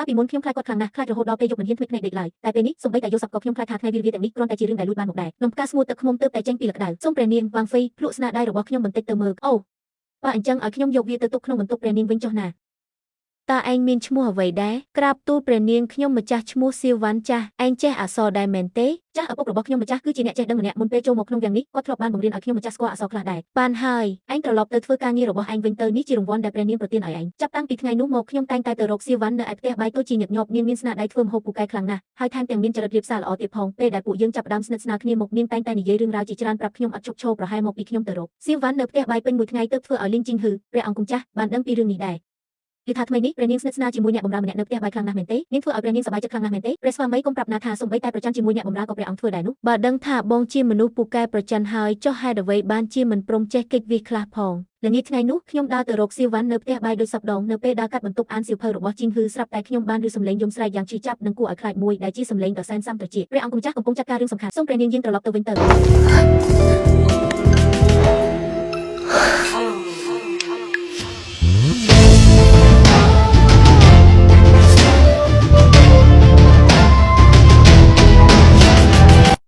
កាលពីមុនខ្ញុំខ្លាចគាត់ខ្លាំងណាស់ខ្លាចរហូតដល់ពេលយប់មិនហ៊ានធ្មេចភ្នែកដេកឡើយតែពេលនេះសូម្បីតែយល់សប្តិក៏ខ្ញុំខ្លាចថាថ្ងៃវាទាំងនេះគ្រាន់តែជារឿងដែលលួចបានមកដែរនំផ្កាស្ងួតទឹកឃ្មុំទើបតែចេញពីលក្តៅសូមព្រះនាងវ៉ាងហ្វេភ្លក់ស្នាដៃរបស់ខ្ញុំបន្តិចទៅមើលអូបើអញ្ចឹងឲ្យខ្ញុំយកវាទៅទុកក្នុងបន្ទប់ព្រះនាងវិញចុះណា តើឯងមានឈ្មោះអ្វីដែរក្រាបទូលព្រះនាងខ្ញុំម្ចាស់ឈ្មោះសៀវវ៉ាន់ចាស់ឯងចេះអក្សរដែរមែនទេ ចាស់ឪពុករបស់ខ្ញុំម្ចាស់គឺជាអ្នកចេះដឹងម្នាក់មុនពេលចូលមកក្នុងវាំងនេះគាត់ធ្លាប់បានបង្រៀនឲ្យខ្ញុំម្ចាស់ស្គាល់អក្សរខ្លះដែរ បានហើយ ឯងត្រឡប់ទៅធ្វើការងាររបស់ឯងវិញទៅនេះជារង្វាន់ដែលព្រះនាងប្រទានឲ្យឯងចាប់តាំងពីថ្ងៃនោះមកខ្ញុំតែងតែទៅរកសៀវវ៉ាន់នៅឯផ្ទះបាយតូចជាញឹកញាប់នាងមានស្នាដៃធ្វើម្ហូបពូកែខ្លាំងណាស់ហើយថែមទាំងមានចរិតរៀបសារល្អទៀតផងពេលដែលពួកយើងចាប់ផ្ដើមស្និទ្ធស្នាលគ្នាមកនាងតែងតែនិយាយរឿងរ៉ាវជាច្រើនប្រាប់ខ្ញុំអត់ឈប់ឈរប្រហែលមកពីខ្ញុំទៅរកសៀវវ៉ាន់នៅផ្ទះបាយពេញមួយថ្ងៃទើបធ្វើឲ្យលីងជីងហ៊ឺព្រះអង្គម្ចាស់បានដឹងពីរឿងនេះដែរ ឮថាថ្មីនេះព្រះនាងស្និទ្ធស្នាលជាមួយអ្នកបម្រើម្នាក់នៅផ្ទះបាយខ្លាំងណាស់មែនទេនាងធ្វើឲ្យព្រះនាងសប្បាយចិត្តខ្លាំងណាស់មែនទេព្រះស្វាមីកុំប្រាប់ណាថាសូម្បីតែប្រច័នជាមួយអ្នកបម្រើក៏ព្រះអង្គធ្វើដែរនោះ បើដឹងថាបងជាមនុស្សពូកែប្រច័នហើយចុះហេតុអ្វីបានជាមិនព្រមចេះកិច្ចវាខ្លះផង ល្ងាចថ្ងៃនោះខ្ញុំដើរទៅរកសៀវវ៉ាន់នៅផ្ទះបាយដូចសព្វដងនៅពេលដើរកាត់បន្ទប់អានសៀវភៅរបស់ជីងហ៊ឺស្រាប់តែខ្ញុំបានឮសំឡេងយំស្រែកយ៉ាងឈឺចាប់និងគួរឲ្យខ្លាចមួយដែលជាសំឡេងដ៏សែនសាំត្រចៀកព្រះអង្គម្ចាស់កំពុងចាត់ការរឿងសំខាន់សូមព្រះនាងយាងត្រឡប់ទៅវិញទៅ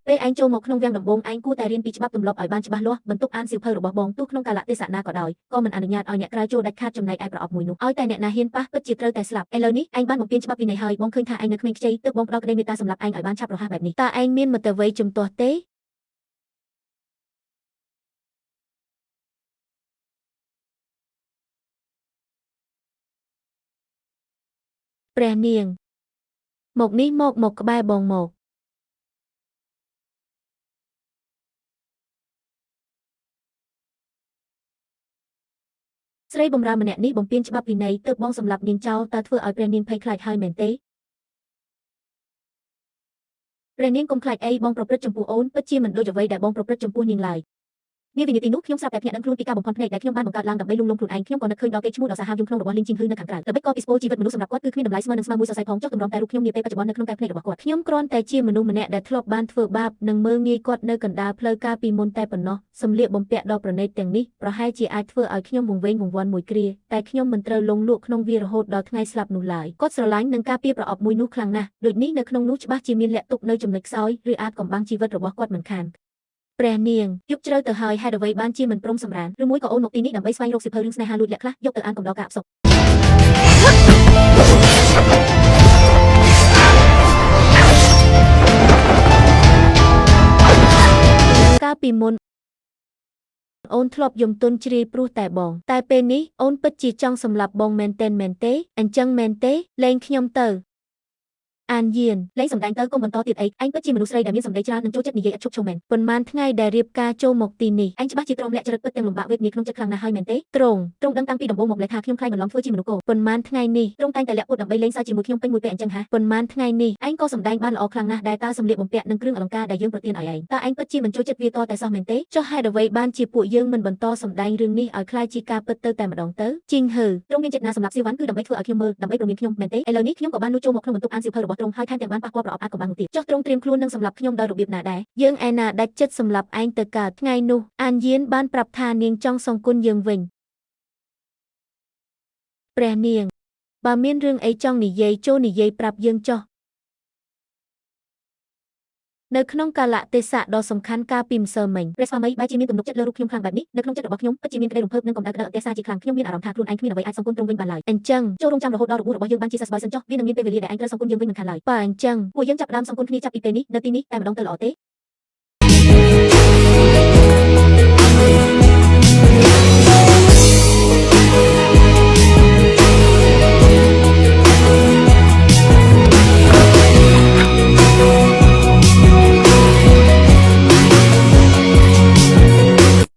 ពេលឯងចូលមកក្នុងវាំងដំបូងឯងគួរតែរៀនពីច្បាប់ទម្លាប់ឲ្យបានច្បាស់លាស់បន្ទប់អានសៀវភៅរបស់បងទោះក្នុងកាលៈទេសៈណាក៏ដោយក៏មិនអនុញ្ញាតឲ្យអ្នកក្រៅចូលដាច់ខាតចំណែកឯប្រអប់មួយនោះឲ្យតែអ្នកណាហ៊ានប៉ះពិតជាត្រូវតែស្លាប់ឥឡូវនេះឯងបានបំពេញច្បាប់វិន័យហើយបងឃើញថាឯងនៅក្មេងខ្ចីទើបបងផ្ដល់ក្តីមេត្តាសម្រាប់ឯងឲ្យបានឆាប់រហ័សបែបនេះ តើឯងមានមតិអ្វីជំទាស់ទេ ព្រះនាងមកនេះមកមកក្បែរបងមក ស្រីបំរើម្នាក់នេះបំពេញច្បាប់វិន័យទើបបងសម្លាប់នាងចោលតើធ្វើឲ្យព្រះនាងភ័យខ្លាចហើយមែនទេព្រះនាងកុំខ្លាចអីបងប្រព្រឹត្តចំពោះអូនពិតជាមិនដូចអ្វីដែលបងប្រព្រឹត្តចំពោះនាងឡើយ នាវិនាទីនោះខ្ញុំស្រាប់តែភ្ញាក់ដឹងខ្លួនពីការបំភាន់ភ្នែកដែលខ្ញុំបានបង្កើតឡើងដើម្បីលួងលោមខ្លួនឯងខ្ញុំក៏នឹកឃើញដល់កេរ្តិ៍ឈ្មោះដ៏សាហាវយំក្នុងរបស់លីងជីងហ៊ឺនៅខាងក្រៅល្បិចកពីស្ពោជីវិតមនុស្សសម្រាប់គាត់គឺគ្មានតម្លៃស្មើនឹងស្មើមួយសរសៃផងចុះទម្រាំតែរូបខ្ញុំនាពេលបច្ចុប្បន្ននៅក្នុងកែវភ្នែករបស់គាត់ ខ្ញុំគ្រាន់តែជាមនុស្សម្នាក់ដែលធ្លាប់បានធ្វើបាបនិងមើលងាយគាត់នៅកណ្ដាលផ្លូវកាលពីមុនតែប៉ុណ្ណោះសម្លៀកបំពាក់ដ៏ប្រណីតទាំងនេះប្រហែលជាអាចធ្វើឲ្យខ្ញុំវង្វេងវង្វាន់មួយគ្រាតែខ្ញុំមិនត្រូវលង់លក់ក្នុងវារហូតដល់ថ្ងៃស្លាប់នោះឡើយ គាត់ស្រឡាញ់និងការពារប្រអប់មួយនោះខ្លាំងណាស់ដូចនេះនៅក្នុងនោះច្បាស់ជាមានលាក់ទុកនៅចំណុចខ្សោយឬអាចកំបាំងជីវិតរបស់គាត់មិនខាន ព្រះនាង យប់ជ្រៅទៅហើយហេតុអ្វីបានជាមិនព្រមសម្រានឬមួយក៏អូនមកទីនេះដើម្បីស្វែងរកសៀវភៅរឿងស្នេហាលួចលាក់ខ្លះយកទៅអានកំដរការអផ្សុក កាលពីមុនអូនធ្លាប់យំទន់ជ្រាយព្រោះតែបងតែពេលនេះអូនពិតជាចង់សម្លាប់បងមែនទែនមែនទេអញ្ចឹងមែនទេលែងខ្ញុំទៅអានយាន លែងសម្ដែងទៅកុំបន្តទៀតអីឯងពិតជាមនុស្សស្រីដែលមានសម្ដីច្រើននិងចូលចិត្តនិយាយឥតឈប់ឈរមែន ប៉ុន្មានថ្ងៃដែលរៀបការចូលមកទីនេះ ឯងច្បាស់ជាទ្រាំលាក់ចរិតពិតទាំងលំបាកវេទនាក្នុងចិត្តខ្លាំងណាស់ហើយមែនទេ ទ្រង់ ទ្រង់ដឹងតាំងពីដំបូងមកលេថាខ្ញុំខ្លាចបន្លំធ្វើជាមនុស្សគោ ប៉ុន្មានថ្ងៃនេះ ទ្រង់តែងតែលាក់ពុតដើម្បីលេងសើចជាមួយខ្ញុំពេញមួយពេលអញ្ចឹងហា ប៉ុន្មានថ្ងៃនេះ ឯងក៏សម្ដែងបានល្អខ្លាំងណាស់ដែរតើសម្លៀកបំពាក់និងគ្រឿងអលង្ការដែលយើងប្រទានឲ្យឯងតើឯងពិតជាមិនចូលចិត្តវាតតែសោះមែនទេ ចុះហេតុអ្វីបានជាពួកយើងមិនបន្តសម្ដែងរឿងនេះឲ្យក្លាយជាការពិតទៅតែម្ដងទៅជីងហ៊ឺ ទ្រង់មានចេតនាសម្រាប់សៀវវ៉ាន់គឺដើម្បីធ្វើឲ្យខ្ញុំមើលដើម្បីប្រមានខ្ញុំមែនទេឥឡូវនេះខ្ញុំក៏បានលួចចូលមកក្នុងបន្ទប់អានសៀវភៅរបស់ទ្រង់ហើយថែមទាំងបានប៉ះពាល់ប្រអប់អាថ៌កំបាំងនោះទៀតចុះទ្រង់ត្រៀមខ្លួននឹងសម្លាប់ខ្ញុំដោយរបៀបណាដែរ យើងឯណាដាច់ចិត្តសម្លាប់ឯងទៅកើតថ្ងៃនោះអានយានបានប្រាប់ថានាងចង់សងគុណយើងវិញព្រះនាងបើមានរឿងអីចង់និយាយចូលនិយាយប្រាប់យើងចុះនៅក្នុងកាលៈទេសៈដ៏សំខាន់កាលពីម្សិលមិញ ព្រះស្វាមីបែរជាមានទំនុកចិត្តលើរូបខ្ញុំខ្លាំងបែបនេះនៅក្នុងចិត្តរបស់ខ្ញុំពិតជាមានក្តីរំភើបនិងកម្ដៅក្ដៅអន្ទះសារជាខ្លាំងខ្ញុំមានអារម្មណ៍ថាខ្លួនឯងគ្មានអ្វីអាចសងគុណទ្រង់វិញបានឡើយ អញ្ចឹង ចូលរងចាំរហូតដល់របួសរបស់យើងបានជាសះស្បើយសិនចុះវានឹងមានពេលវេលាដែលឯងត្រូវសងគុណយើងវិញមិនខានឡើយ បើអញ្ចឹង ពួកយើងចាប់ផ្ដើមសងគុណគ្នាចាប់ពីពេលនេះនៅទីនេះតែម្ដងទៅល្អទេ